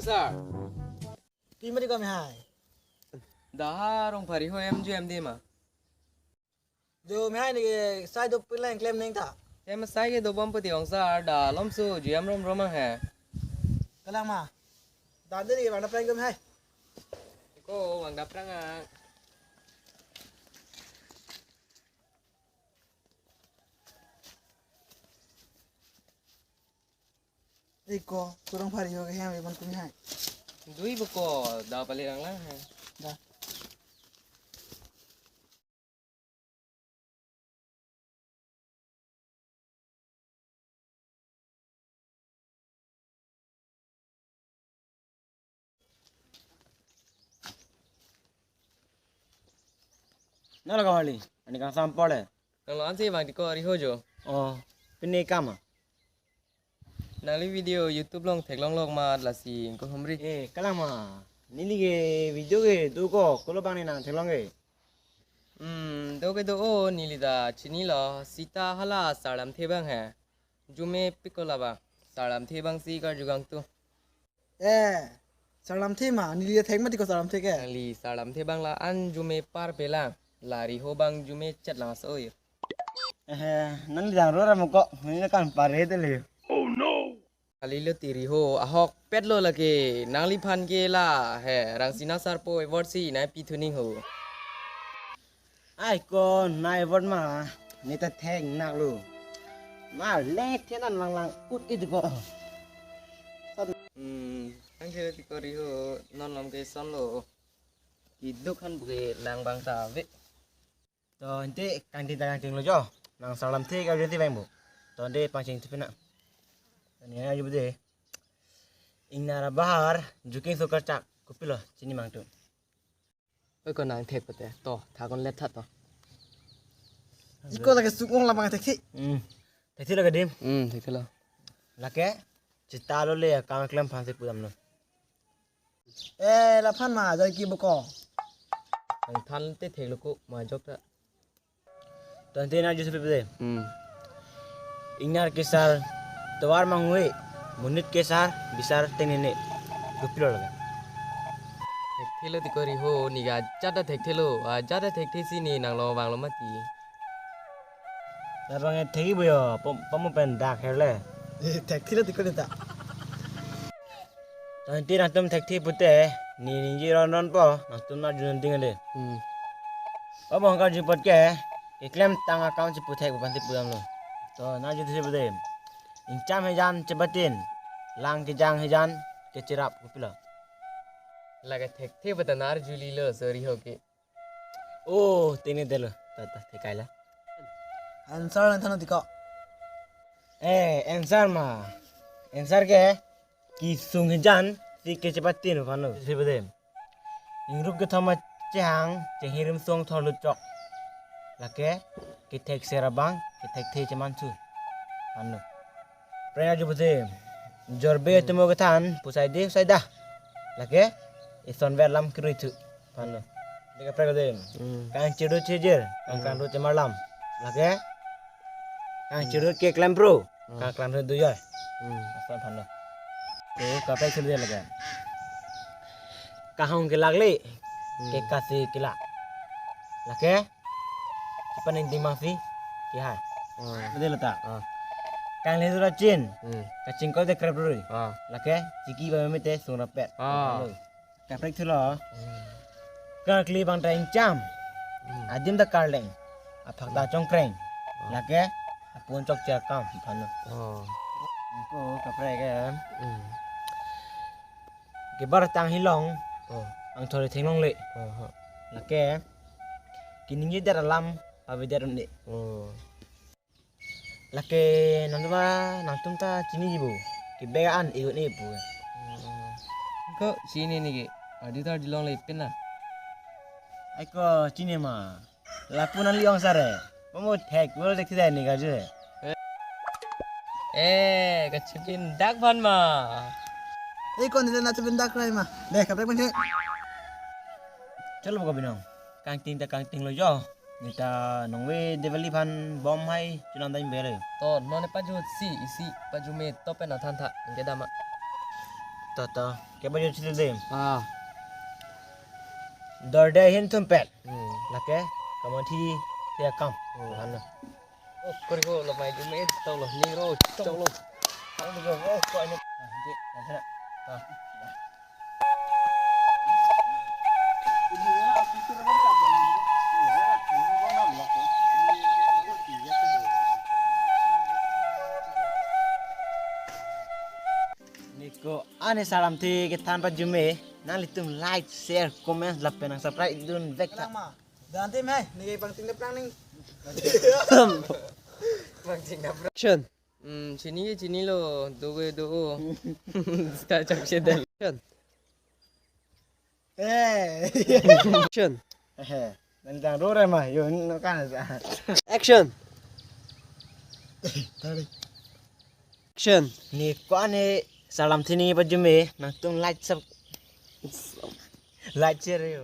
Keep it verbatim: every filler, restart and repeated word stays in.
Sir. Pima di kami hai. Daha Rongphar Riho hem ju hem de ma. Jo mi hai ni ke sai dopik lang klem neng ta. Hem sai ke dobom pati ong sir, da lom su ju hem rom rom ang he. Kalang ma. Dan de ni ke bang daprang kami hai. Ko bang daprang ang. Eko, kurang pari ho ke hem eman kumi hai. Dui beko, da pali rang lang hai. Da. Nalo kamali, ani kang sampole. Nanglo ansi bang di ko Riho jo. Oh, pini kama. Nangli video YouTube along theklong lok ma lasi ko humri. Eh, kalang ma. Neli ke video ke do ko, kolo bang ni nang theklong ke. Hmm, do ke do o neli ta chinilo. Sita hala Sarlamthe bang he. Arjume piko labang. Sarlamthe bang si karju gang tu. Eh, Sarlamthe ma, neli thek ma di ko Sarlamthe ke. Nangli Sarlamthe bang la arjume par pelang. La Riho bang arjume chet lang so yo. Eh, nangli dang rora mo ko, neli kan pare te le. Kalilo ti Riho, ahokpet lo lake, nangliphan ke la, he, Rangsina Sarpo award si nangpi thuning ho. Ai ko, na award ma, ne ta thek nak lo. Ma, le thenan lang lang, ut it ko. Hmm, ang kira ti ko Riho, non lom ke son lo. Iduk han buke nang bang ta ave. To ante kangting ta kangting lo jo. Nang Sarlamthe ke arjuti bang bo. To ante pangcheng tu pina. Ani ayu bude. Ingnar abahar juking so karchak. Kopilo chini mang tu. Oi ko nang thek pate. To thakon let tha to. Iko lagi sukong labang thek thi. Hmm. Thek thi lo ke dim. Hmm, thek thi lo. Lake chita lo le kang klem phan si pudam lo. Eh, laphan ma, joi ki boko. Ang than te thek lo ko, ma jok ta. Tante na jus pe. Hmm. Ingnar kesar, tovar mangwe, monit kesar, bisar tenene. Kopilo lake. Thek thi lo ti ko Riho, ne ke ajat ta thek thi lo, ajat ta thek thi si ne nanglo bang lo mati. Labang e thek thi bo yo, pom, pom pen dak her le. Eh, thek thi lo ti ko ne ta. Tangte nangtum thek thi pute, ne ningje ron ron po, nangtum arju ding le. Hmm. Obo hangkar jupot ke, keklem tang akam si puthek bupan ti pudam lo. To, na arju thi pute. Ingcham hejan chebatin, lang kejang hejan, kecherap kopilo. Lake thek thi pute na arju lilo, sorry ho ke. Oh, tini delo. Ta, ta, thekai la. Answer lang thano ti ko. Eh, answer ma. Answer ke, kesung hejan si kechepatin aphan lo. Si bedem. Ingrup kethom chehang, chenghirim song thorlu chok. Lake, kethek ser abang, kethekthe chemansu aphan lo. Phrang arju pute, jorbe Hmm. tumo kethan, pusai de, pusai dah. Lake, ison ver lam kirui thu. Aphan lo. Deka phrang arju pute, Hmm. kang chiru chejir, kang Hmm. kang ru chemar lam. Lake, kang Hmm. chiru ke klem pro, Hmm. kang klem ru duyoi. Hmm. Ason aphan lo. To, kaprek chejir lake. Kahong kelak le, Hmm. ke kasi kelak. Lake, Sipan ning ding bang si, kehai. Ah. Betul ta? Ah. Kang le sura chin. Hmm. Kachingkoi te krep rui. Ah. Lake, chiki ba mete sung rapet. Ah. Kaprek thulo. Hmm. Karkli bang ta ingcham. Hmm. Adim ta karleng. Aphak ta Hmm. chongkreng. Ah. Lake, apun chok chakam. Aphan lo. Ah. Ko kaprek ke. Hmm. Kebar tang hilong, Oh. angthor theklong le. Oh, oh. Lake, keningje der alam, pavedet un-e. Oh. Lake, nangtum ta, nangtum ta chini ji bo. Kebek an, iun e pu. Oh. Ko chini ne ke, arju ta arjulong le pin na. Ai ko chini ma. Lapu nangli ong sare. Pamu thek, bol thek thidai ne karju. Eh, kachipin dak aphan ma. Eh, ko ne na chipin dak rai ma. De, kaprek pen che. Chalo baka binong. Kangting ta kangting lo jo. Ne ta nongve Diwali aphan bom hai chunam dam bere. To, non ne pajut si, isi, pajut me to pen na than tha. Angke dama. To, to. Kepajut chili dei. Ah. Dorde ahin thumpet. Hmm. Lake, kamathithi akam. Hmm. Ano. Oh, kori ko, lo mai di mai, tau lo, ni ro, tau lo. Tau lo, oh, ko ano. Ah, di, di sana. Ah. Niko ani sarlamthe kethan pajume, nanglitum like, share, comment, lapen nang subscribe dun vek tha. Lama. Dante mai, nike pangting dap nang ning. Pangting dap. Action. Hmm, chini ke chinilo, do ke do. Sta chak se dal. Action. Eh. Action. Eh, nang dang ro re ma, yo no kan sa. Action. Tari. Action. Niko ani sarlamthe ni pajume, nangtum like sub-, like share yo.